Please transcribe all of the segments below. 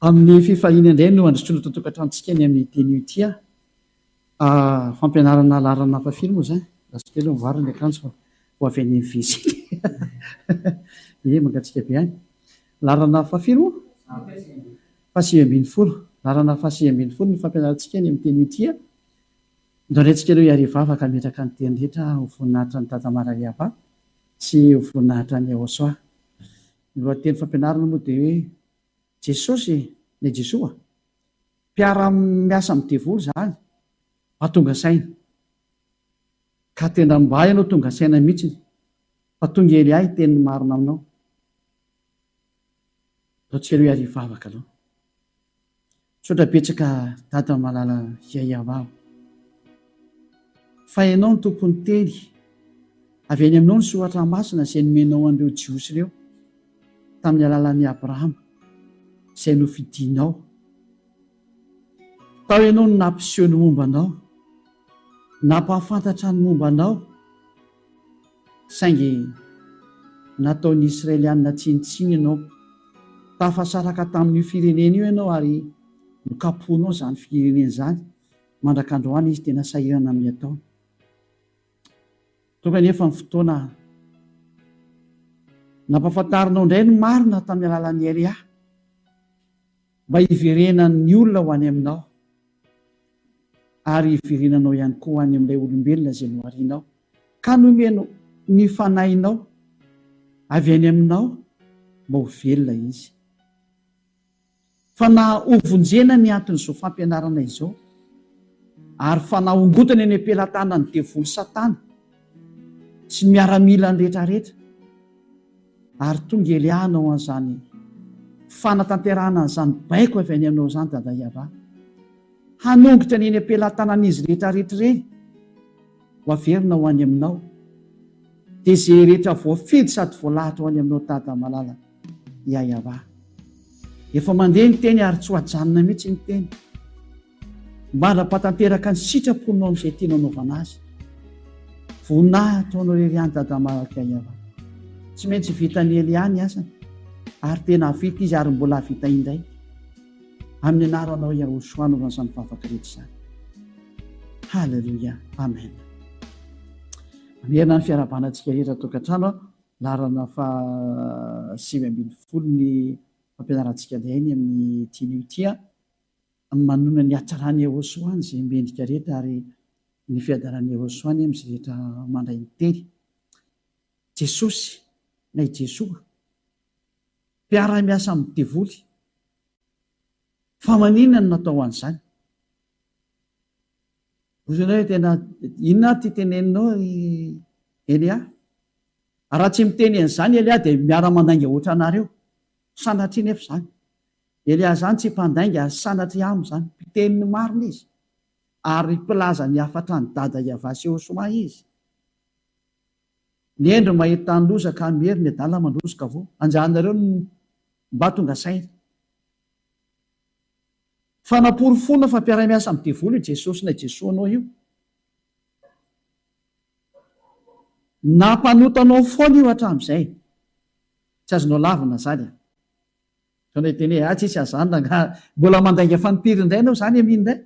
Amin'ny fifaliana indray no androsoana eto an-tokantranontsika ny amin'ny teny io ity ah. Fampianarana laharana hafa firy moa izany? Lasa kely aloha mivarina ny akanjo fa vao avy any WC. Ie, mangatsiaka be any. Laharana fahafiry moa? Fahasivy ambin'ny folo. Laharana fahasivy ambin'ny folo ny fampianarantsika ny amin'ny teny io ity ah. Ndao indray tsika aloha hiarivava ka hametraka ny teny rehetra ho voninahitra an'i Dada Marariaba sy ho voninahitra an'i Yahosoa. Ny lohateny fampianarana moa dia hoe Jesosy na i Jesoa mpiara-miasa amin'ny devoly izany mba tonga saina. Ka tena mba ianao tonga saina mihitsy fa tonga Elia hiteny ny marina aminao. Ndao tsika aloha hiarivavaka aloha. Misaotra betsaka Dada malala Yayavah fa ianao no tompon'ny teny, avy any aminao ny soratra masina izay nomenao an'ireo Jiosy ireo tamin'ny alalan'i Abrahama izay nofidinao. Tao ianao no nampiseho ny momba anao, nampahafantatra ny momba anao, saingy nataon'ny Israelianina tsinontsinona ianao. Tafasaraka tamin'io firenena io ianao ary nokapohinao izany firenena izany mandrak'androany izy tena sahirana amin'ny ataony. Tonga anefa ny fotoana nampahafantarinao indray ny marina tamin'ny alalan'i Elia mba hiverenan'ny olona ho any aminao ary hiverenanao ihany koa ho any amin'ilay olombelona izay noharinao ka nomenao ny fanahinao avy any aminao mba ho velona izy. Fa na hovonjena ny anton'izao fampianarana izao, ary fa na hongotana eny am-pelatanan'ny devoly satana sy ny miaramilany rehetrarehetra, ary tonga Elia hanao an'izany fanatanterahana an'izany baiko avy any aminao izany Dada Yavah, hanongotra ny eny am-pelatanan'izy rehetrarehetra ireny ho averina ho any aminao, dia izay rehetra voafidy sady voalahatra ho any aminao Dada malala Yayavah. Efa mandeha ny teny ary tsy ho ajanona mihitsy ny teny. Mandra-pahatanteraka ny sitraponao amin'izay tianao anaovana azy. Voninahitra ho anao irery ihany Dada Malala Yavah. Tsy maintsy vitan'i Elia ny asany ary tena hahavita izy ary mbola hahavita indray. Amin'ny anaranao Yahushua anaovana izany vavaka rehetra izany. Haleloia. Amen. Mamerina ny fiarahabana antsika rehetra tokantrano. Laharana faha 19 ny fampianarantsika indray ny amin'ity anio ity. Manonona ny hatsaran'i Yehosua izay mendrika rehetra ary ny fiadaran'i Yehosua anie amin'izay rehetra mandray ny teny. Jesosy na i Jesoa, mpiara-miasa amin'ny devoly. Fa maninona no natao an'izany? Hoy ianao hoe tena inona ary ity teneninao ry Elia? Raha tsy miteny an'izany Elia dia miara-mandainga ohatranareo. Sanatria nefa izany. Elia izany tsy mpandainga ary sanatria aminy izany. Mpiteny ny marina izy. Ary mpilaza ny hafatra an'i Dada Yavah sy Osman izy. Ny hendry mahita ny loza ka miery, ny adala mandroso ka voa. Anjaranareo ny mba tonga saina. Fanaporofoana fa mpiara-miasa amin'ny devoly io Jesosy na Jesoa anao io. Nampanota anao foana io hatramin'izay. Tsy azonao lavina izany a. Sao ndray hiteny hoe ah tsisy an'izany rangaha. Mbola mandainga fanimpiry indray ianao izany amin'iny indray.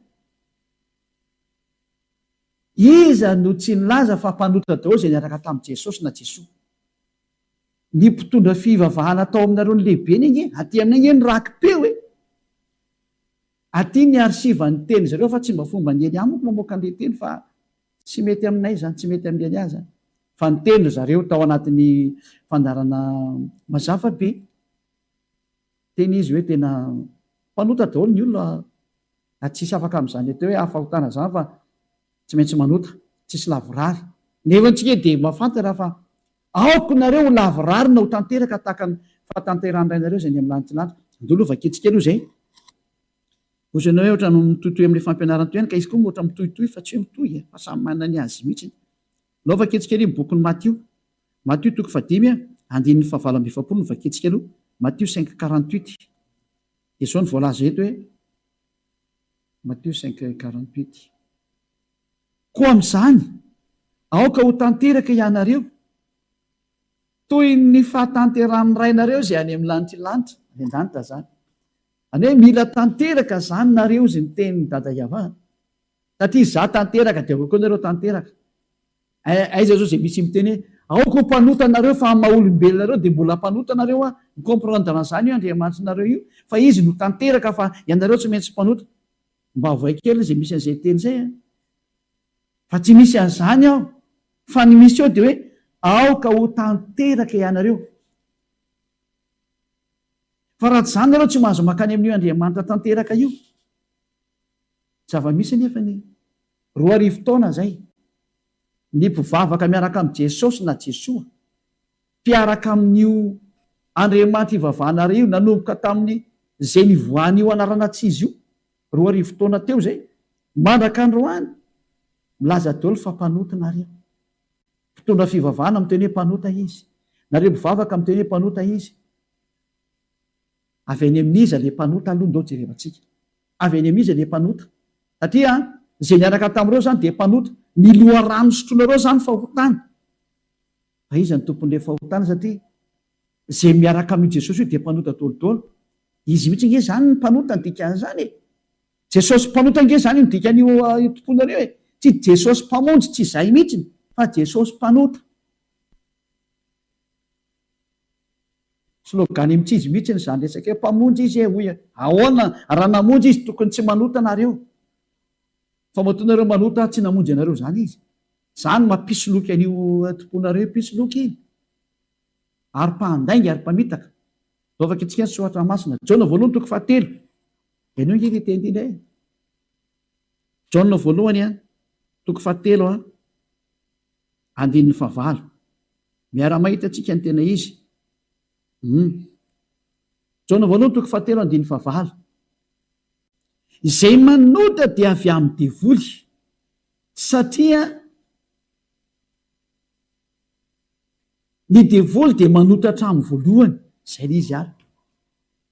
Iza no tsy nilaza fa mpanota daholo izay niaraka tamin'i Jesosy na Jesoa? Ny mpitondra fivavahana tao aminareo ny lehibeny ange, aty aminay ange ny raki-peo e! Aty ny archive ny teny zareo fa tsy mba fomban'i Elia manko mamoaka an'ilay teny fa tsy mety aminay izany, tsy mety amin'i Elia izany. Fa niteny ry zareo tao anatin'ny fandaharana mazava be. Niteny izy hoe tena mpanota daholo ny olona ary tsisy afaka amin'izany atao hoe fahotana izany fa tsy maintsy manota, tsisy lavorary. Nefa antsika dia mahafantatra fa aoka nareo ho lavorary na ho tanteraka tahaka ny fahatanterahan'ny Rainareo izay any amin'ny lanitra lanitra. Andeha aloha vakintsika aloha izay. Hoy ianao hoe ohatran'ny mitohitohy amin'ilay fampianarana teo ihany ka izy koa moa ohatran'ny mitohitohy fa tsy hoe mitohy e, fa samy manana ny azy mihitsy. Alao vakintsika aloha ny bokin'i Matio. Matio toko fahadimy andininy fahavalo amby efapolo no vakintsika aloha, Matio 5 48. Dia izao no voalaza eto hoe, Matio 5 48. Koa amin'izany, aoka ho tanteraka ianareo, toy ny fahatanterahan'ny Rainareo izay any amin'ny lanitra lanitra, any an-danitra izany. Any hoe mila tanteraka zany nareo izy ny tenin'i Dada Yava satria za tanteraka dia avy eo koa nareo tanteraka. Aiza zao zay misy miteny hoe aoka ho mpanota nareo fa amin'ny maha olombelona nareo dia mbola mpanota nareo an, mi comprendre an'izany io Andriamanitrinareo io fa izy no tanteraka fa ianareo tsy maintsy mpanota. Mba avoay kely izay misy an'izay teny izay an. Fa tsy misy an'izany ao fa ny misy ao dia hoe aoka ho tanteraka ianareo. Fa raha tsy izany nareo tsy mahazo mankany amin'io Andriamanitra tanteraka io. Zava-misy anefa anie, 2000 taona izay, ny mpivavaka miaraka amin'i Jesosy na Jesoa, mpiaraka amin'io Andriamanitra ivavahanareo io nanomboka tamin'ny izay nivoahan'io anarana tsy izy io, 2000 taona teo izay, mandraka androany, milaza daholo fa mpanota nareo. Mpitondra fivavahana miteny hoe mpanota izy. Nareo mpivavaka miteny hoe mpanota izy. Avy any amin'iza le mpanota aloha ndao jerevantsika. Avy any amin'iza le mpanota? Satria izay niaraka tamin'ireo izany dia mpanota. Ny loharano sotroinareo izany fahotana. Fa iza no tompon'ilay fahotana satria izay miaraka amin'io Jesosy io dia mpanota daholo. Izy mihitsy ange izany ny mpanota ny dikan'izany e. Jesosy mpanota ange izany no dikan'io tomponareo e. Tsy Jesosy mpamonjy, tsy izay mihitsy fa Jesosy mpanota. Slogan mitsizy mihitsiny izany resaka io, mpamonjy izy e hoy e, ahoana raha namonjy izy tokony tsy manota nareo, fa matoa nareo manota tsy namonjy anareo izany izy, izany mampisoloky an'io tomponareo io mpisoloky iny, ary mpandainga ary mpamitaka, Ndao vakintsika ny soratra masina, Jaona voalohany toko fahatelo, henoy ange ity teny ity indray e, Jaona voalohany a, toko fahatelo a, andininy fahavalo. Miara-mahita antsika ny tena izy. Hum. Jaona voalohany toko fahatelo andininy fahavalo. Izay manota dia avy amin'ny devoly, satria ny devoly dia manota hatramin'ny voalohany. Izay ilay izy ary.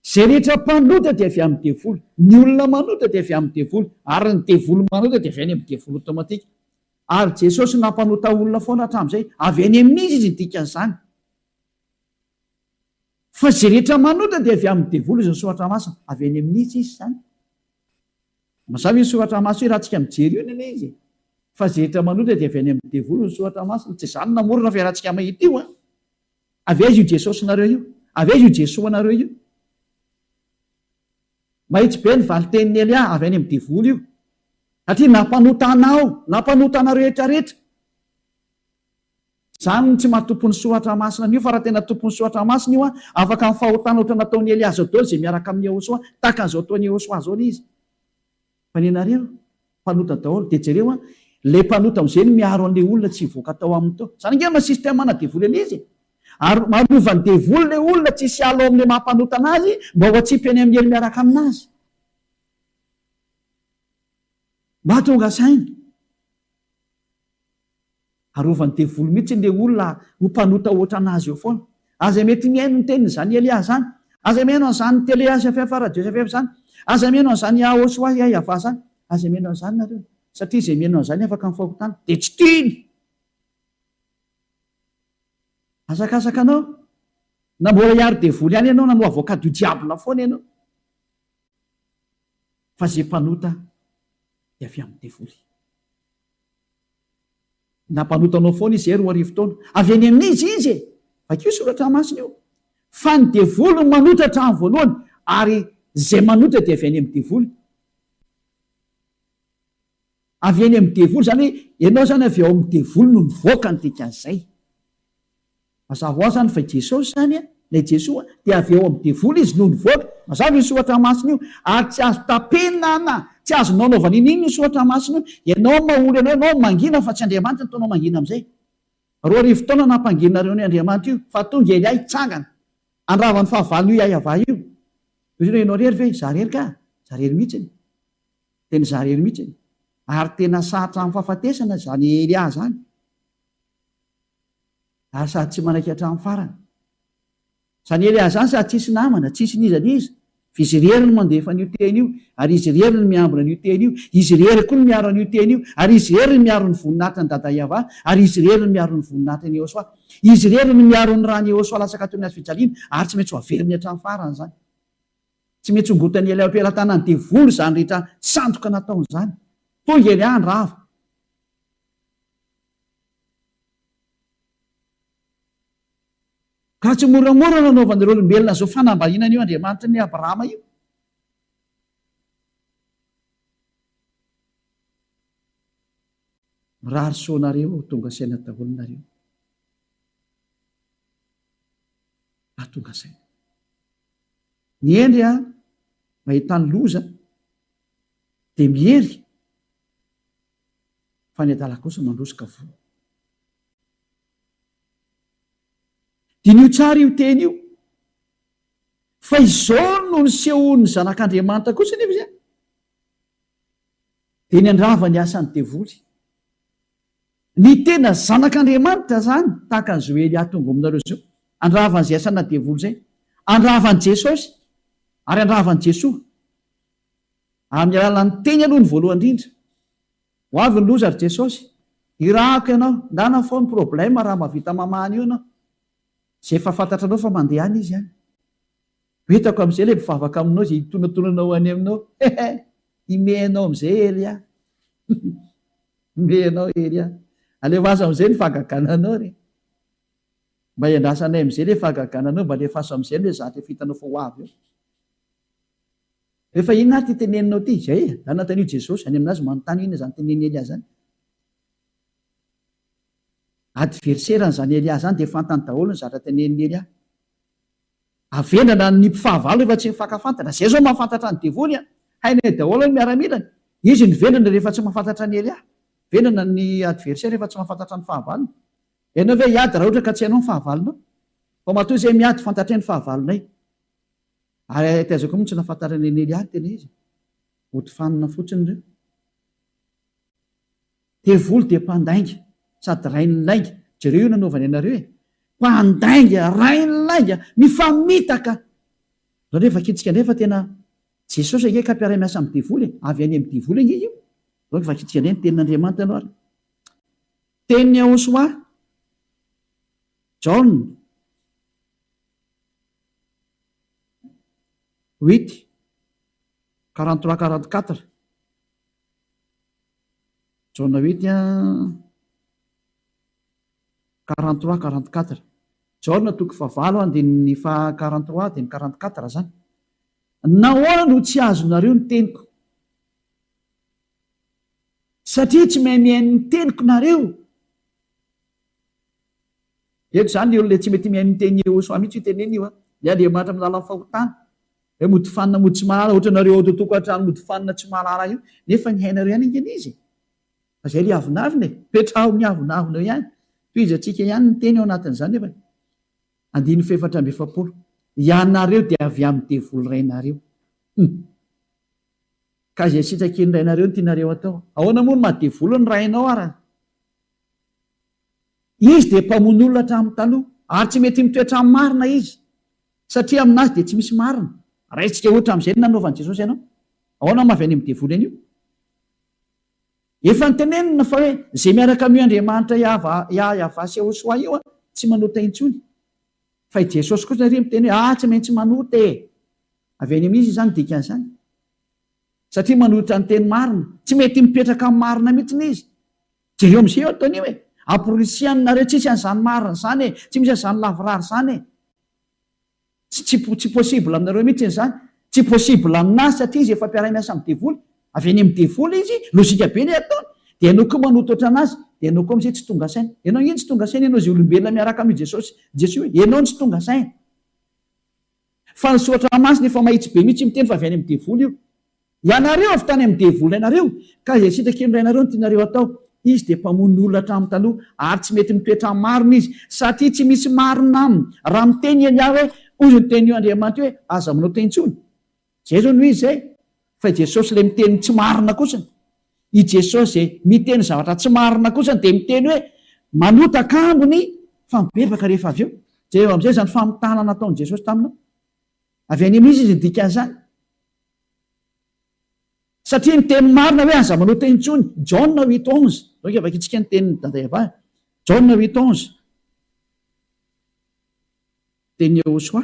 Izay rehetra mpanota dia avy amin'ny devoly. Ny olona manota dia avy amin'ny devoly. Ary ny devoly manota dia avy any amin'ny devoly automatique. Ary Jesosy nampanota olona foana hatramin'izay. Avy any amin'iza izy ny dikan'izany? Fa izay rehetra manota dia avy amin'ny devoly izy ny soratra masina. Avy any amin'iza izy izany? Mazava io soratra masina io raha tsika mijery io anie izy e. Fa izay rehetra manota dia avy any amin'ny devoly ny soratra masina. Tsy izany namorona fa iarahantsika mahita io an. Avy aiza io Jesosinareo io? Avy aiza io Jesoanareo io? Mahitsy be ny valin-tenin'i Elia, avy any amin'ny devoly io. Satria nampanota anao, nampanota anareo rehetra rehetra. Izany no tsy maha tompon'ny soratra masina an'io, fa raha tena tompon'ny soratra masina io an, afaka amin'ny fahotana ohatra nataon'i Elia zao daholo izay miaraka amin'i Yehosoa, tahaka an'izao ataon'i Yehosoa zao ilay izy. Fa ny anareo, mpanota daholo. Dia jereo an, ilay mpanota amin'izay no miaro an'ilay olona tsy hivoaka tao aminy tao. Izany ange maha système ana devoly an'izy e. Ary marovan'ny devoly ilay olona tsy hisy hiala ao amin'ilay maha mpanota anazy mba ho atsipy any amin'ny helo miaraka aminazy. Mba tonga saina. Arovan'ny devoly mihitsy ilay olona ho mpanota ohatran'azy eo foana. Aza mety mihaino ny tenin'izany Elia izany. Aza mihaino an'izany Télé HFF Radio HFF izany. Aza mihaino an'izany Yahoshua Yahvah izany. Aza mihaino an'izany nareo. Satria izay mihaino an'izany afaka amin'ny fahotana. Dia tsy tiany. Asakasaka anao. Na mbola hiaro devoly ihany ianao na no avocat du diable foana ianao. Fa izay mpanota dia avy amin'ny devoly. Nampanota anao foana izy 2000 taona. Avy any amin'iza izy e? Vakio soratra masina io. Fa ny devoly no manota hatramin'ny voalohany ary izay manota dia avy any amin'ny devoly. Avy any amin'ny devoly, izany hoe ianao izany avy ao amin'ny devoly no nivoaka ny dikan'izay. Mazava ho azy izany fa i Jesosy izany, ilay Jesoa, dia avy ao amin'ny devoly izy no nivoaka. Mazava io soratra masina io. Ary tsy azo tapenana, tsy azonao anaovana iniana io soratra masina io. Ianao mahory anao, ianao mangina fa tsy Andriamanitra no ataonao mangina amin'izay. 2000 taona nampanginareo an'io Andriamanitra io, fa tonga Elia hitsangana, handrava ny fahavalon'io Yahweh io. Hoy izy hoe, ianao irery ve? Izaho irery ka! Izaho irery mihitsy. Tena izaho irery mihitsy. Ary tena sahy hatramin'ny fahafatesana izany Elia izany. Ary sady tsy manaiky hatramin'ny farany. Izany Elia izany sady tsisy namana, tsisy n'iza n'iza, fa izy irery no mandefa an'io teny io, ary izy irery no miambina an'io teny io, izy irery koa no miaro an'io teny io, ary izy irery no miaro ny voninahitry ny Dada Yavah, ary izy irery no miaro ny voninahitry ny Yehosua. Izy irery no miaro ny ran'i Yehosua latsaka teo amin'ny hazo fijaliana, ary tsy maintsy ho averiny hatramin'ny farany izany. Tsy maintsy hongotan'i Elia am-pelatanan'ny devoly izany rehetra sandoka nataony izany. Tonga Elia handrava. Ka tsy moramora nanaovan'ireo olombelona izao fanambaniana an'io Andriamanitry ny Abrahama io. Mirary soa anareo ho tonga saina daholo nareo. Hahatonga saina. Ny hendry a, mahita ny loza dia miery fa ny adala kosa mandroso ka voa. Diniho tsara io teny io. Fa izao no nisehoan'ny Zanak'Andriamanitra kosa anefa izany. Dia ny handrava ny asan'ny devoly. Ny tena Zanak'Andriamanitra izany, tahaka an'izao Elia tonga ao aminareo izao, handrava an'izay asana devoly izay. Handrava an'i Jesosy, ary handrava an'i Jesoa. Amin'ny alalan'ny teny aloha ny voalohany indrindra. Ho avy ny loza ry Jesosy. Irahako ianao. Ndana fao ny problème raha mahavita mamaha an'io ianao. Izay efa fantatranao fa mandeha any izy any. Ho hitako amin'izay ilay mpivavaka aminao izay hitonantonana ho any aminao. Hehe! Himehy anao amin'izay Elia. Himehy anao Elia. Alefaso amin'izay ny fahagagana anao re. Mba hiandrasanay amin'izay ilay fahagagana anao, mba alefaso amin'izay ilay zatra efa hitanao fa ho avy eo. Efa inona ary ity teneninao ity? Izay e! Zany nanontanian'i Jesosy, any aminazy manontany inona izany tenenin'i Elia izany. Adversaire-ny izany Elia izany dia fantany daholo ny zatra tenenin'i Elia. Havendrana ny mpifahavalo rehefa tsy mifankafantatra. Zay zao mahafantatra ny devoly an! Hainay daholo ny miaramilany. Izy no vendrana rehefa tsy mahafantatra an'i Elia. Vendrana ny adversaire rehefa tsy mahafantatra ny fahavalony. Ianao ve hiady raha ohatra ka tsy hainao ny fahavalonao? Fa matoa izay miady fantatray ny fahavalonay. Ary taiza koa moa tsy nahafantarana an'i Elia ny tena izy? Mody fanina fotsiny ireo. Devoly dia mpandainga sady rain'ny lainga. Jereo io nanaovany anareo e! Mpandainga, rain'ny lainga, mifamitaka. Zao ndray vakintsika ndray fa tena Jesosy ange ka mpiara-miasa amin'ny devoly e! Avy any amin'ny devoly ange io. Zao vakintsika ndray ny tenin'Andriamanitra aloha ary. Tenin'i Yahoshuah, Jaona. Huit, 43, 44. Jaona huit, 43, 44. Jaona toko fahavalo andininy faha 43 dia ny 44 izany. Nahoana no tsy azonareo ny teniko? Satria tsy mahay mihaino ny teniko nareo. Eto izany ny olona tsy mety mihaino ny tenin'i Yehosua mihitsy io teneniny io an! Ny Andriamanitra amin'ny lalan'ny fahotana. Hoe mody fanina mody tsy mahalala, ohatra nareo ao tokantrano mody fanina tsy mahalala io, nefa ny hainareo ihany ange ny izy e! Fa izay ilay avonavona e! Petraho miavonavona eo ihany. Tohizantsika ihany ny teny ao anatin'izany nefa. Andininy fahefatra amby efapolo. Ianareo dia avy amin'ny devoly rainareo. Hum! Ka izay sitrakin'ny rainareo no tianareo atao. Ahoana moa no maha devoly ny rainao ara? Izy dia mpamono olona hatramin'ny taloha, ary tsy mety mitoetra amin'ny marina izy, satria aminazy dia tsy misy marina. Raisitsika ohatra amin'izay ny nanaovan'i Jesosy anao. Ahoana no maha avy any amin'ny devoly an'io? Efa notenenina fa hoe izay miaraka amin'io Andriamanitra Yahweh sy Yahoshuah io tsy manota intsony. Fa i Jesosy kosa ary miteny hoe ah tsy maintsy manota e! Avy any amin'iza izany dikan'izany? Satria manohitra ny teny marina. Tsy mety mipetraka amin'ny marina mihitsy izy. Jereo amizay eo ataony io e! Amporisihany nareo tsisy an'izany marina izany e! Tsy misy an'izany lavorary izany e! Tsy tsy tsy possible aminareo mihitsy izany! Tsy possible aminazy satria izy efa mpiara-miasa amin'ny devoly! Avy any amin'ny devoly izy, logique be ilay ataony! Dia ianao koa manoto ohatranazy, dia ianao koa amizay tsy tonga saina! Ianao ange tsy tonga saina ianao izay olombelona miaraka amin'io Jesosy Jesoa io, ianao no tsy tonga saina! Fa ny soratra masina efa mahitsy be mihitsy miteny fa avy any amin'ny devoly io. Ianareo avy tany amin'ny devoly rainareo, ka izay sitraky ny rainareo no tianareo atao. Izy dia mpamono olona hatramin'ny taloha, ary tsy mety mitoetra amin'ny marina izy, satria tsy misy marina aminy. Raha miteny Elia hoe, Hoy ny tenin'io Andriamanitra io hoe, Aza manota intsony. Izay izao no izy izay. Fa i Jesosy ilay miteny ny tsy marina kosany. I Jesosy izay miteny zavatra tsy marina kosany dia miteny hoe, Manota kambony fa mibebaka rehefa avy eo. Jereo amin'izay izany famitahana nataon'i Jesosy taminao. Avy any amin'iza izy ny dikan'izany? Satria ny teny marina hoe aza manota intsony, Jaona huit onze, donc vakintsika ny tenin'i Dada Eva, Jaona huit onze, tenin'i Yehosua.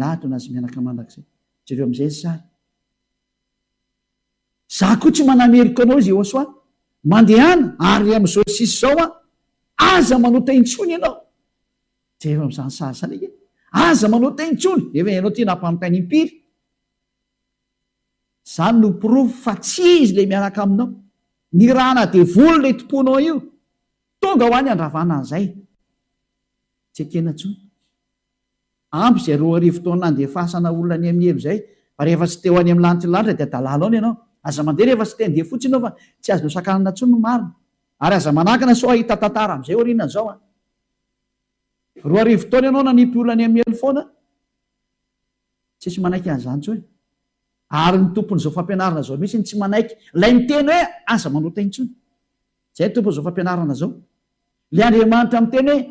Voninahitra ho an'Azy mianaka mandrakizay. Jereo amin'izay ny sary. Za koa tsy manameloka anao izy Yehosua. Mandehana ary amin'izao sisa izao an, aza manota intsony ianao. Jereo amin'izany sary izany ange. Aza manota intsony. Nefa ianao ity nampanotaina impiry. Izany no porofo fa tsy izy ilay miaraka aminao. Ny rana devoly ilay tomponao io. Tonga ho any handravana an'izay. Tsy ekena intsony. Ampy izay 2000 taona nandefasana olona any amin'ny helo izay, fa rehefa tsy te ho any amin'ny lanitry ny lanitra dia adalàna ao ianao. Aza mandeha rehefa tsy te handeha fotsiny ianao fa tsy azonao sakanana intsony ny marina. Ary aza manakana sao hahita tantara amin'izay aorianan'izao an. 2000 taona ianao nanipy olona any amin'ny helo foana, tsisy manaiky an'izany intsony. Ary ny tompon'izao fampianarana izao mihitsy no tsy manaiky ilay miteny hoe aza manota intsony. Izay ny tompon'izao fampianarana izao. Ilay Andriamanitra miteny hoe,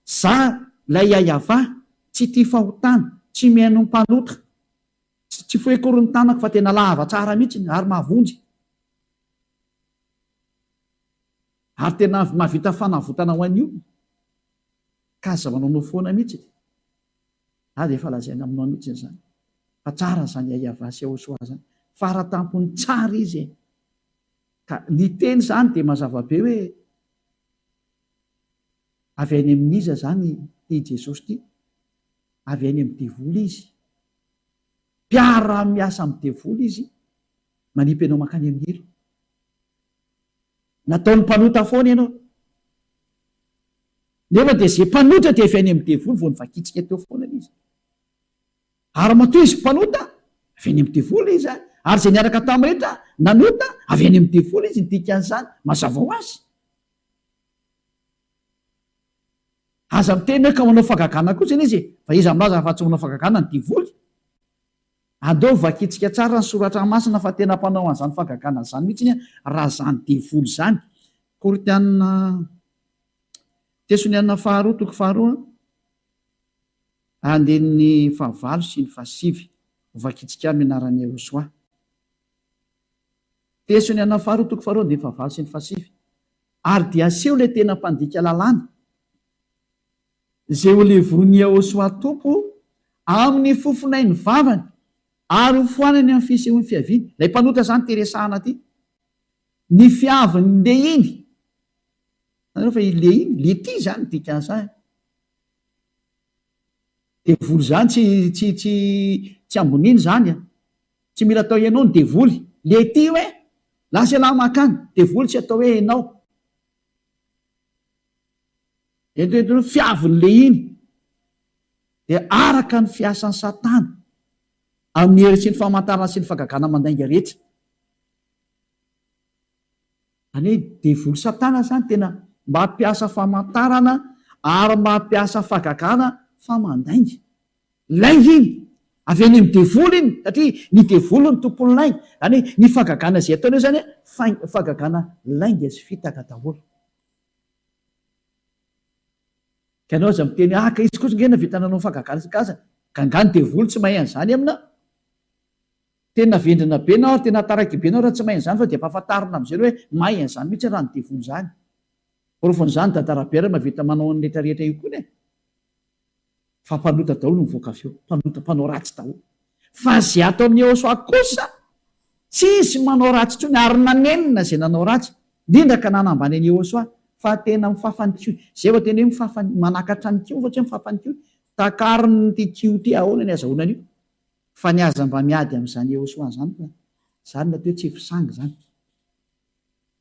Za ilay Yayavah, tsy tia fahotana, tsy mihaino ny mpanota, tsy fohy akory ny tanako fa tena lava tsara mihitsy ary mahavonjy. Ary tena mahavita fanavotana ho an'ny olona. Ka aza manaonao foana mihitsy. Za dia efa lazaina aminao mihitsy izany. Fa tsara izany Yayavah sy Yahosoa izany. Faratampony tsara izy e. Ka ny teny izany dia mazava be hoe avy any amin'iza izany ity Jesosy ity? Avy any amin'ny devoly izy. Mpiara-miasa amin'ny devoly izy, manipy anao mankany amin'ny helo. Nataony mpanota foana ianao. Nefa dia izay mpanota dia avy any amin'ny devoly vao novakintsika teo foana ilay izy. Ary matoa izy mpanota, avy any amin'ny devoly izy, ary izay niaraka taminy rehetra nanota, avy any amin'ny devoly izy, ny dikan'izany, mazava ho azy. Aza miteny hoe ka manao fahagagana kosa izy e, fa iza milaza fa tsy manao fahagagana ny devoly? Andao vakintsika tsara ny soratra masina fa tena mpanao an'izany fahagagana izany mihitsy raha izany devoly izany. Korintiana Tesoniana faharoa toko faharoa. Andininy fahavalo sy ny fahasivy, Hovakintsika amin'ny anaran'i Yehosua. Tesoniana faharoa toko faharoa andininy fahavalo sy ny fahasivy. Ary dia aseho ilay tena mpandika lalàna, izay ho levonin'i Yehosua Tompo amin'ny fofonain'ny vavany, ary ho foanany amin'ny fisehoan'ny fiaviany. Ilay mpanota izany ity resahana ity. Ny fiavin'ny lehiny. Hitanareo fa i lehiny, lety izany ny dikan'izany. Devoly zany tsy tsy tsy tsy amboniny zany a! Tsy mila atao enao ny devoly. Le ty hoe lasa elah makany, devoly tsy atao hoe enao. Ento ento fiavin'le iny dia araka ny fiasan'i Satana amin'ny hery sy ny famantarana sy ny fagagana mandainga rehetra. Izany hoe devoly satana izany tena mampiasa famantarana ary mampiasa fagagana fa mandainga. Lainga iny! Avy any amin'ny devoly iny satria ny devoly no tompon'ny lainga. Izany hoe ny fagagana izay ataony eo izany fagagana lainga sy fitaka daholo. Ka ianao aza miteny hoe ah ka izy kosa nge nahavita nanao fagagana isan-karazany. Ka angaha ny devoly tsy mahay an'izany amina? Tena vendrana be nao ary tena taraiky be nao raha tsy mahay an'izany fa dia ampahafantarina amin'izay hoe mahay an'izany mihitsy raha ny devoly izany. Porofon'izany Dada Rabera mahavita manao an'ny rehetra rehetra io koa e! Fa mpanota daholo no mivoaka avy eo, mpanota, mpanao ratsy daholo. Fa izay ato amin'i Yehosua kosa tsisy manao ratsy intsony ary nanenina izay nanao ratsy, indrindra ka nanambany an'i Yehosua fa tena mifafa ny kiho, izay vao tena hoe mifafa, manakatra ny kiho fa tsy hoe mifafa ny kiho, takariny ity kiho ity, ahoana ny azahoana an'io? Fa ny aza mba miady amin'izany Yehosua izany fa izany no atao hoe tsy fisangy izany.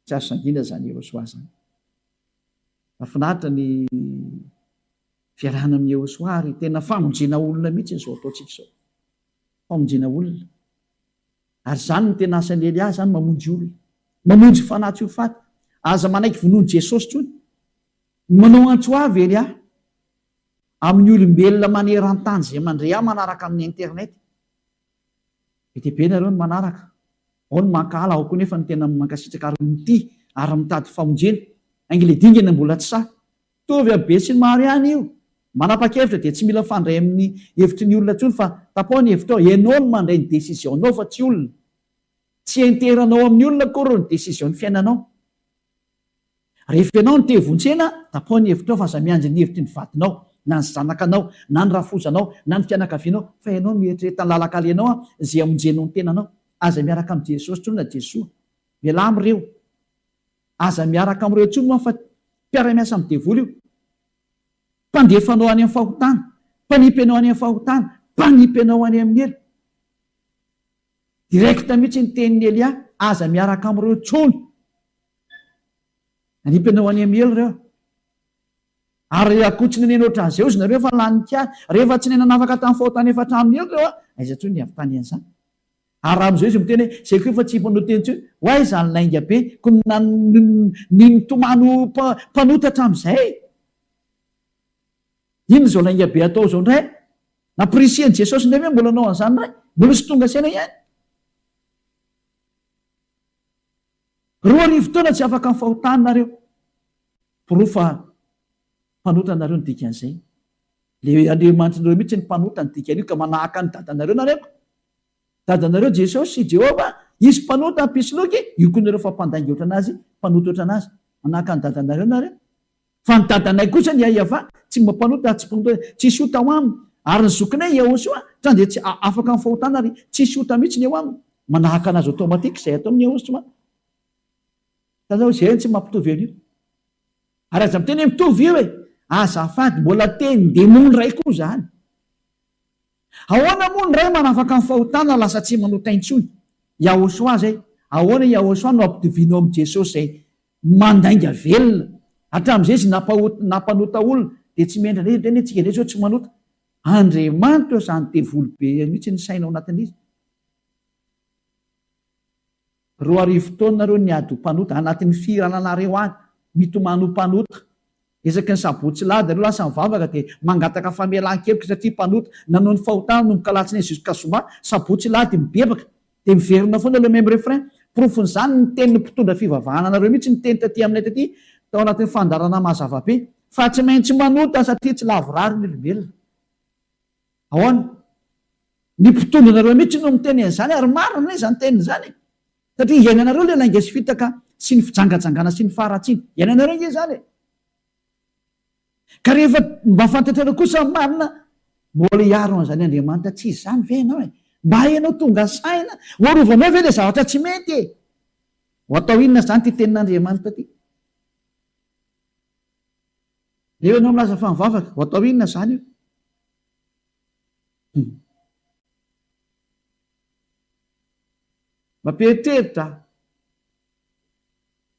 Tsy azo sangiana izany Yehosua izany. Mahafinaritra ny fiarahana amin'i Yehosua ary tena famonjena olona mihitsy izao ataontsika izao. Famonjena olona. Ary izany no tena asan'i Elia izany, mamonjy olona. Mamonjy fanahy tsy ho faty. Aza manaiky vonoin'i Jesosy intsony. Manao antso avo Elia. Amin'ny olombelona maneran-tany izay mandre ahy manaraka amin'ny internet. Be dia be nareo no manaraka. Ao ny mankahala, ao koa nefa ny tena mankasitraka ary mitia ary mitady famonjena. Aingy le dingana mbola tsy sahy. Mitovy amin'ny be sy ny maro ihany io. Manapa-kevitra dia tsy mila mifandray amin'ny hevitry ny olona intsony fa tapaho ny hevitrao. Ianao no mandray ny décision-nao fa tsy olona. Tsy enteranao amin'ny olona akory ny décision-ny fiainanao. Rehefa ianao no te hivontsena, tapaho ny hevitrao fa aza miandry ny hevitry ny vadinao, na ny zanakanao, na ny rafozanao, na ny fianakavianao, fa ianao no mieritrereta ny lalan-kalehanao an, izay hamonjenao ny tenanao. Aza miaraka amin'i Jesosy intsony na Jesoa. Mialà amin'ireo. Aza miaraka amin'ireo intsony moa fa mpiara-miasa amin'ny devoly io. Mpandefa anao any amin'ny fahotana, mpanipy anao any amin'ny fahotana, mpanipy anao any amin'ny helo. Direct mihitsy ny tenin'i Elia, aza miaraka amin'ireo intsony. Nanipy anao any amin'ny helo ireo. Ary akoho tsy naneno ohatran'izay ozy nareo fa lany kah. Rehefa tsy nanafaka tamin'ny fahotana efa hatramin'ny helo ireo ah, aiza intsony ny avy tany an'izany. Ary raha amin'izao izy miteny hoe zay koa efa tsy mpanao teny intsony, ho aiza ny lainga be ko ny nitomany ho mpanota hatramin'izay. Inona izao lainga be atao izao indray? Nampirisihan'i Jesosy indray ve mbola hanao an'izany indray? Mbola tsy tonga saina ihany. 2000 taona tsy afaka amin'ny fahotana nareo. Porofo fa mpanota nareo ny dikan'izay. Le Andriamanitrinareo mihitsy ny mpanota ny dikan'io ka manahaka ny dadanareo nareo ko. Dadanareo Jesosy sy Jehovah, izy mpanota, mpisoloky, io koa nareo fa mpandainga ohatran'azy, mpanota ohatran'azy. Manahaka ny dadanareo nareo. Fa ny dadanay kosa ny Aiavah, tsy mba mpanota ary tsy mpanota, tsisy ota ao aminy. Ary ny zokinay Iehôsoa, tran dia tsy afaka amin'ny fahotana ary tsisy ota mihitsy ny eo aminy. Manahaka anazy automatique izay atao amin'i Iehôsoa. Hitanao, izay no tsy mampitovy an'io. Ary aza miteny hoe mitovy io e! Azafady, mbola tenin-demony iray koa izany. Ahoana moa ny ray manafaka ny fahotana lasa tsy manota intsony? Yahoshuah izay. Ahoana Yahoshuah no ampitovianao amin'i Jesosy izay mandainga velona hatramin'izay izy nampanota olona dia tsy mendrika indray miteny hoe tsika indray izao tsy manota. Andriamanitra ô izany devoly be mihitsy ny saina ao anatin'izy. 2000 taona nareo niady ho mpanota, anatin'ny fihirananareo any, mitomany ho mpanota. Isaky ny sabotsy lahady nareo lasa mivavaka dia mangataka famelan-keloka satria mpanota, nanao ny fahotana nanomboka alatsinainy jusqu'à zoma, sabotsy lahady mibebaka dia miverina foana le même refrain. Porofon'izany ny tenin'ny mpitondra fivavahana anareo mihitsy niteny taty aminay taty tao anatin'ny fandaharana mazava be fa tsy maintsy manota satria tsy lavorary ny olombelona. Ahoana? Ny mpitondra anareo mihitsy no miteny an'izany ary marina anie izany teniny izany e! Satria iainanareo ilay lainga sy fitaka sy ny fijangajangana sy ny faharatsiana. Iainanareo ange izany e! Ka rehefa mba fantatrareo kosa ny marina, mbola hiaro an'izany Andriamanitra tsy izany ve ianao e? Mba ianao tonga saina, ho arovanao ve ilay zavatra tsy mety e? Ho atao inona izany ity tenin'Andriamanitra ity? Eo ianao milaza fa mivavaka, ho atao inona izany io? Hum. Mampieritreritra aho.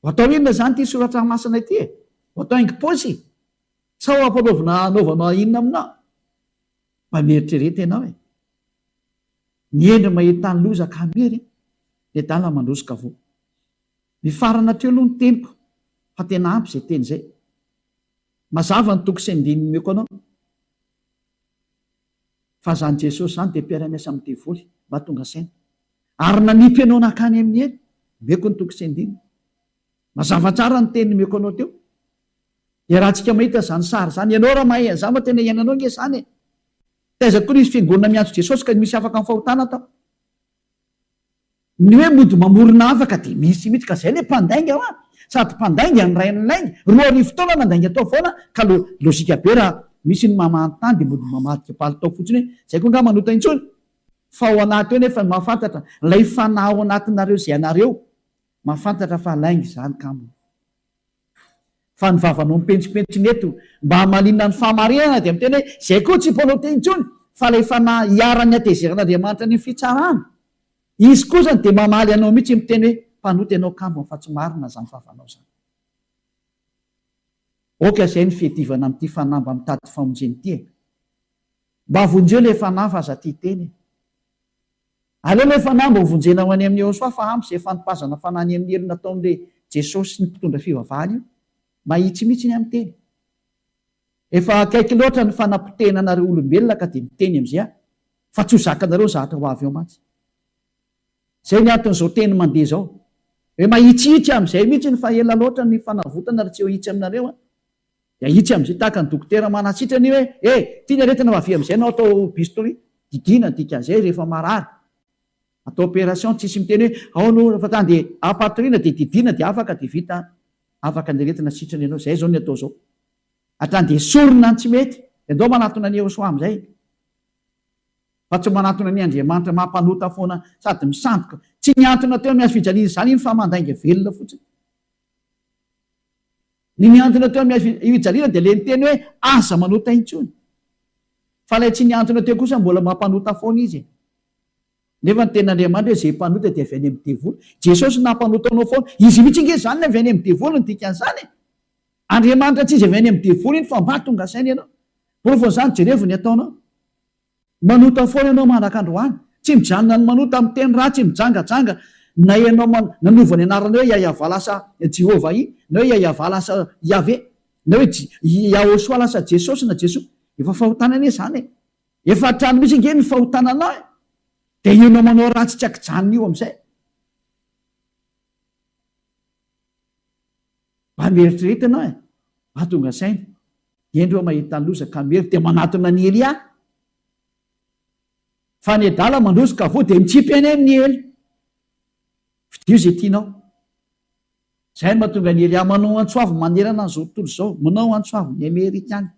Ho atao inona izany ity soratra masina ity e? Ho atao haingom-paosy? Sao ampanaovina hanaovana inona aminao? Mba mieritrereta ianao e! Ny hendry mahita ny loza ka miery, ny adala mandroso ka voa. Mifarana hatreo aloha ny teniko fa tena ampy izay teny izay. Mazava ny toko sy andininy omeko anao. Fa izany Jesosy izany dia mpiara-miasa amin'ny devoly, mba tonga saina. Ary nanipy anao nankany amin'ny helo. Omeko ny toko sy andininy. Mazava tsara ny teny nomeko anao teo. Iarahantsika mahita izany sary izany. Ianao raha mahay an'izany fa tena iainanao ange izany e. Taiza koa nisy fiangonana miantso Jesosy ka misy afaka amin'ny fahotana tao. Ny hoe mody mamorona afaka dia misy mihitsy ka izay ilay mpandainga hoa. Sady mpandainga ny rain'ny lainga. 2000 taona nandainga tao foana ka lo logika be raha misy ny mamahantany dia mody mamadika palitao fotsiny hoe izay koa angaha manota intsony. Fa ao anaty ao nefa ny mahafantatra ilay fanahy ao anatinareo izay anareo mahafantatra fa lainga izany kamo. Fa ny vavanao mipentimpentina eto mba hamaliana ny fahamarinana dia miteny hoe izay koa tsy mpanota intsony fa ilay fanahy iharan'ny hatezeran'Andriamanitra ny fitsarana. Izy kosany dia mamaly anao mihitsy miteny hoe mpanota ianao kambony fa tsy marina izany vavanao izany. Ok izay ny fiadivana amin'ity fanahy mba mitady famonjena ity e. Mba vonjeo ilay fanahy fa aza tia tena e. Aleo ilay fanahy mba ho vonjena ho any amin'i Yehosua fa ampy izay fanipazana fanahy any amin'ny helo nataon'ilay Jesosy sy ny mpitondra fivavahana io. Mahitsy mihitsy ny amin'ny teny. Efa akaiky loatra ny fanapotehana anareo olombelona ka dia miteny amin'izay aho fa tsy ho zakanareo ny zahatra ho avy eo mantsy. Izay ny anton'izao teny mandeha izao. Hoe mahitsihitsy amin'izay mihitsy ny fa ela loatra ny fanavotana ry tsy ho hitsy aminareo an. Dia ahitsy amin'izay tahaka ny dokotera manasitrana io hoe eh! Ity ny aretina fa avia amin'izay ianao atao bistouri, didiana ny dikan'izay rehefa marary. Atao opération tsisy miteny hoe ao no fa tany dia ampatoriana dia didiana dia afaka dia vita afaka ny aretina sitrana ianao. Izay izao ny atao izao. Hatrany dia esorina ny tsy mety. Dia ndao manatona an'i Yehosua amin'izay. Fa tsy manatona an'i Andriamanitra maha mpanota foana sady misandoka. Tsy nihantona teo amin'ny hazo fijaliana izany iny fa mandainga velona fotsiny. Ny nihantona teo amin'ny hazo fijaliana dia ilay niteny hoe aza manota intsony. Fa ilay tsy nihantona teo kosa mbola mampanota foana izy e. Nefa ny tenin'Andriamanitra hoe izay mpanota dia avy any amin'ny devoly. Jesosy nampanota anao foana. Izy mihitsy ange izany no avy any amin'ny devoly ny dikan'izany e. Andriamanitra tsy izy avy any amin'ny devoly iny fa mba tonga saina ianao. Porofon'izany jerevo ny ataonao. Manota foana ianao mandraka androany. Tsy mijanona ny manota, miteny ratsy, mijangajanga. Na ianao nanova ny anarana hoe Yayavah lasa Jehovah-i, na hoe Yayavah lasa Yahveh, na hoe Yahoshua lasa Jesosy na Jesoa. Efa fahotana anie izany e. Efa hatrany mihitsy ange ny fahotana anao e. Dia ianao manao ratsy tsy ankijanona io amin'izay. Mba mieritrereta ianao e. Mba tonga saina. Hendry aho mahita ny loza ka miery dia manatona an'i Elia. Fa ny adala mandroso ka voa dia mitsipy any amin'i Ely. Fidio izay tianao. Izay no mahatonga an'i Elia manao antso avo manerana an'izao tontolo izao. Manao antso avo ny Amerikana.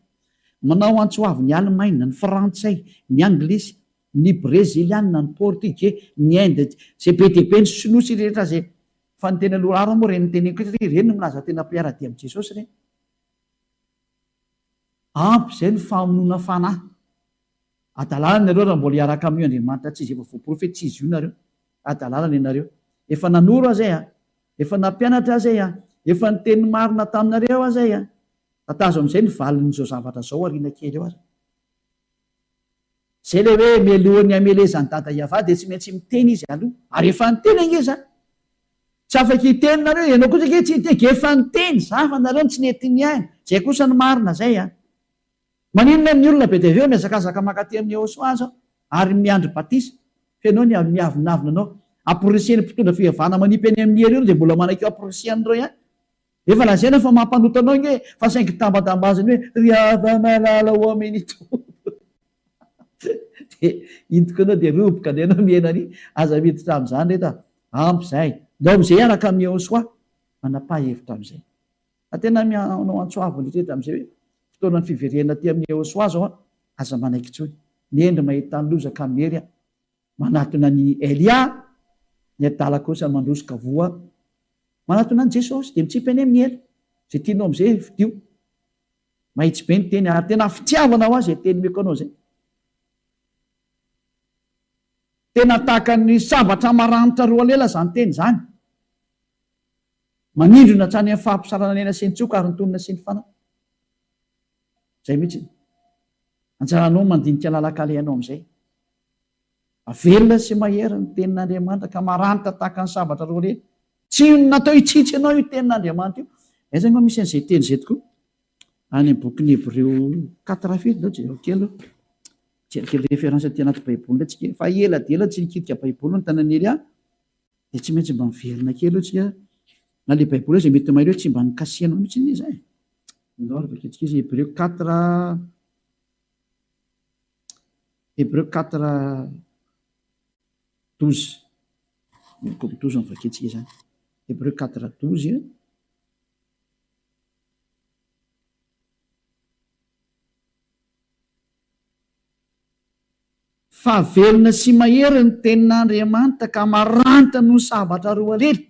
Manao antso avo ny Alemaina, ny Frantsay, ny Anglisy, ny Breziliana, ny Portugais, ny Inde, izay be dia be, ny Sinoa sy rehetra izay. Fa ny tena loharano moa ireny noteneniko ireny satria ireny no milaza tena mpiara-dia amin'i Jesosy ireny. Ampy izay ny famonoana fanahy. Adalana nareo raha mbola hiaraka amin'io Andriamanitra tsy izy efa voaporofo hoe tsy izy io nareo. Adalana ny anareo. Efa nanoro aza eh. Efa nampianatra aza eh. Efa niteny ny marina taminareo aza eh. Tatazo amin'izay ny valin'izao zavatra izao aoriana kely eo ary. Izay ilay hoe mialohan'ny hamelezan'i Dada Yavah dia tsy maintsy miteny izy aloha. Ary efa niteny ange za. Tsy afaka hiteny nareo, ianao kosa ange tsy hiteny, efa niteny za fa nareo no tsy nety nihaino. Zay kosa no marina zay an. Maninona ny olona be dia be mihazakazaka mankaty amin'i Yehosua zao ary miandry batisa? F'enao ny miavonavona anao. Amporisihan'ny mpitondra fivavahana manipy any amin'ny helo io dia mbola manaiky eo amporisihan'ireo ihany. Efa lazaina fa mampanota anao ange fa saingy tambantambaziny hoe ry hava-malala ho amin'ny Tompo. Dia iny tokoa ianao dia roboka indray ianao mihaino an'iny. Aza miditra amin'izany reto a. Ampy izay. Ndao amin'izay hiaraka amin'i Yehosua. Manapaha hevitra amin'izay. Fa tena manao antso avo indrindra amin'izay hoe fotoanan'ny fiverenana aty amin'i Yehosua izao an. Aza manaiky intsony. Ny hendry mahita ny loza ka miery an. Manatona an'i Elia, ny adala kosa mandroso ka voa. Manatona an'i Jesosy dia mitsipy any amin'ny ela. Izay tianao amin'izay fidio. Mahitsy be ny teny ary tena fitiavana ho ahy izay teny omeko anao izay. Tena tahaka ny sabatra maranitra roa lela izany teny izany. Manindrona hatrany amin'ny fahampisarana ny aina sy ny tsoka ary ny tonona sy ny fanahy. Izay mihitsy. Anjaranao ny mandinika lalan-kalehanao amin'izay. Velona sy mahery ny tenin'Andriamanitra ka maranitra tahaka ny sabatra roa leha. Tsy natao hitsitsy anao io tenin'Andriamanitra io. Aiza moa misy an'izay teny izay tokoa? Any amin'ny bokin'ny Hebreo quatre firy izao jereo kely aloha. Mijery kely référence aty anaty baiboly indray tsika. Efa ela dia ela tsy nikitika baiboly ny tanan'i Elia. Dia tsy maintsy mba miverina kely aloha tsika. Na ilay baiboly aza mety mahay hoe tsy mba nikasihanao mihitsy anie izay. Andao ary vakintsika izy Hebreo quatre Hebreo quatre 12. Manomboka amin'ny 12 no vakintsika izany. Hebreo quatre 12. Fa velona sy mahery ny tenin'Andriamanitra ka maranitra noho ny sabatra roalela,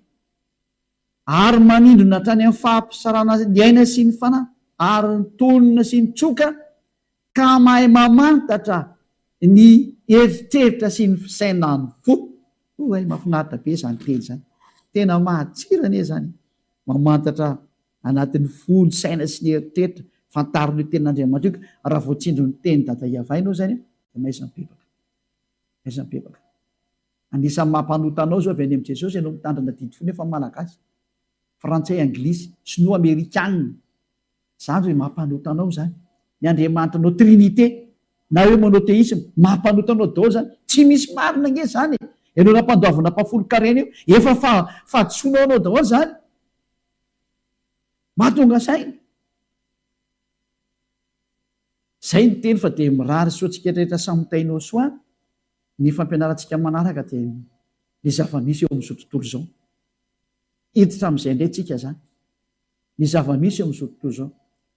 ary manindrona hatrany amin'ny fahampisarahana ny aina sy ny fanahy, ary ny tonona sy ny tsoka, ka mahay mamantatra ny eritreritra sy ny fisainan'ny fo. Oay, mahafinaritra be izany teny izany. Tena mahatsira anie izany e. Mamantatra anatin'ny fo, ny saina sy ny eritreritra. Fantarina io tenin'Andriamanitra io ka raha voatsindron'ny tenin'i Dada Iavah ianao izany dia mahaiza mibebaka. Mahaiza mibebaka. Anisan'ny mampanota anao izao avy any amin'i Jesosy ianao mitandrina didy fo nefa Malagasy, Frantsay, Anglisy, Sinoa, Amerikana. Izany ve mampanota anao izany? Ny Andriamanitranao Trinité na hoe monothéisme, mampanota anao daholo izany. Tsy misy marina ange izany e! Ianao nampandoavina mpahafolon-karena io, efa fahadisoanao anao daholo izany. Mahatonga saina. Zay ny teny fa dia mirary soa antsika rehetra samy tainao soa ny fampianarantsika manaraka dia ny zava-misy eo amin'izao tontolo izao. Hiditra amin'izay indray tsika zany. Ny zava-misy eo amin'izao tontolo izao.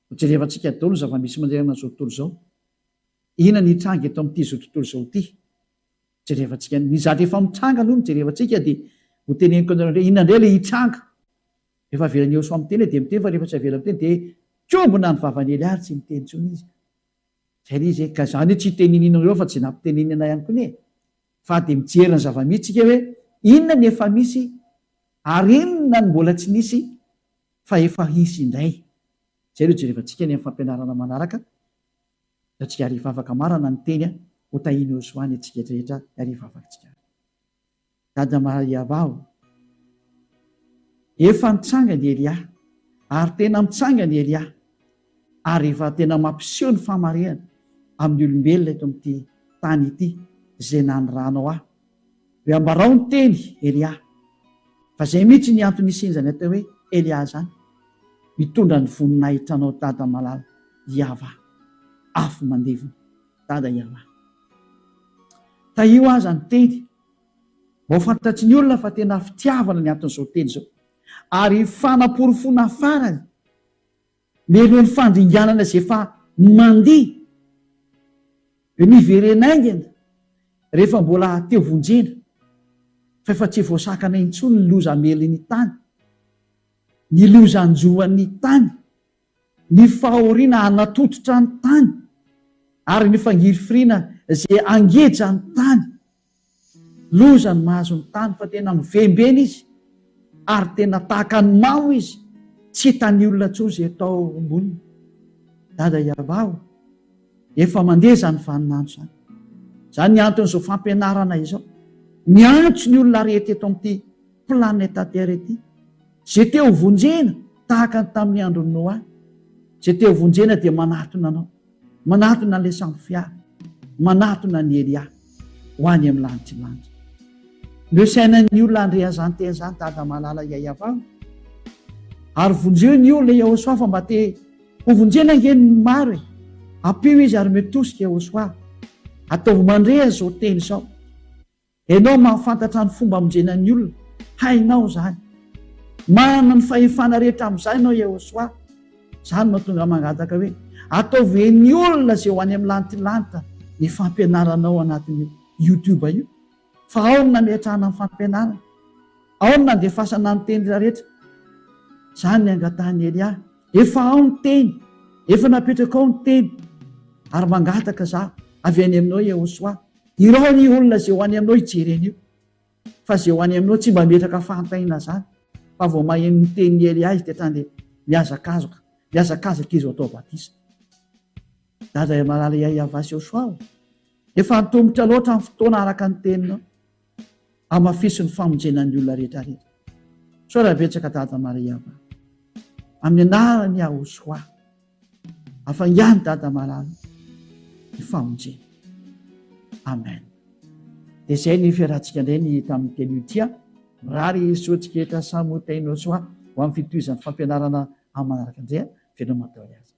Ho jerevantsika daholo ny zava-misy manerana an'izao tontolo izao. Inona ny hitranga eto amin'ity izao tontolo izao ity? Jerevantsika ny zavatra efa mitranga aloha no jerevantsika dia ho teneniko anareo indray inona indray ilay hitranga. Rehefa avelan'i Yehosua miteny dia miteny fa rehefa tsy avela miteny dia kombona ny vavan'i Elia ary tsy miteny intsony izy. Zay ilay izy e. Ka zany hoe tsy hitenenina anareo fa tsy nampitenenina ihany koa anie. Fa dia mijery ny zava-misy tsika hoe inona ny efa misy ary inona ny mbola tsy nisy fa efa hisy indray. Zay no jerevantsika any amin'ny fampianarana manaraka. Ataontsika ary hivavaka marana ny teny ho tahian'i Yehosua ny antsika rehetra ary hivavaka tsika ary. Dada Maria vao. Efa nitsangana i Elia, ary tena mitsangana i Elia, ary efa tena mampiseho ny fahamarihana amin'ny olombelona eto amin'ity tany ity izay naniranao ahy. Hoe ambarao ny teny, Elia. Fa izay mihitsy ny antony hisian'izany atao hoe Elia izany. Mitondra ny voninahitranao Dada malala Yavah. Afo mandevona. Dada Yavah. Tahio aza ny teny. Mba ho fantatry ny olona fa tena fitiavana ny anton'izao teny izao. Ary fanaporofoana farany mialoha ny fandringanana izay efa mandeha dia miverena haingana rehefa mbola te hovonjena fa efa tsy voasakana intsony ny loza hamely ny tany, ny loza hanjo an'ny tany. ny fahoriana hanatototra ny tany, ary ny fangirifiriana izay hangeja ny tany. Loza ny mahazo ny tany fa tena mivembena izy, ary tena tahaka ny mamo izy, tsy hitan'ny olona intsony izay atao amboniny. Dada Iavah ô, efa mandeha izany vaninandro izany. Izany ny anton'izao fampianarana izao. Miantso ny olona rehetra eto amin'ity planeta Terre ity. Izay te ho vonjena, tahaka ny tamin'ny andron'i Noa, izay te ho vonjena dia manatona anao, manatona an'ilay sambo fiara, manatona an'i Elia, ho any amin'ny lanitr'i lanitra. Nosainan'ny olona handre an'izany teny izany Dada malala Yayavah. Ary vonjeo ny olona Yahoshuah fa mba te ho vonjena ange ny maro e. Ampio izy ary omeo tosika Yahoshuah. Ataovy mandre an'izao teny izao. Ianao mahafantatra ny fomba hamonjena ny olona, hainao izany. Manana ny fahefana rehetra amin'izany ianao Yehosua. Izany no mahatonga mangataka hoe, ataovy hen'ny olona izay ho any amin'ny lantilanitra ny fampianaranao anatin'io YouTube io. Fa ao no nametrahana ny fampianarana. Ao no nandefasana ny teny rehetra. Izany ny angatahan'i Elia. Efa ao ny teny. Efa napetraka ao ny teny. Ary mangataka izaho avy any aminao Yehosua. Irao ny olona izay ho any aminao hijery an'io. Fa izay ho any aminao tsy mba metraka fahantaina izany, fa vao maheno ny tenin'i Elia izy dia hatrany dia mihazakazaka, mihazakazaka izy ho atao batisa. Dada malala Yayavah sy Yosua o! Efa antomotra loatra ny fotoana araka ny teninao. Hamafiso ny famonjena ny olona rehetra rehetra. Misaotra betsaka Dada Maria Yavah. Amin'ny anaran'i Yahoshuah. Afaingano Dada malala ny famonjena. Amen. Dia izay ny fiarahantsika indray ny tamin'ny teny io tia. Mirary soa antsika rehetra samy ho tahin'i Yahoshuah ho amin'ny fitohizan'ny fampianarana amin'ny manaraka indray. Veloma daholo aza.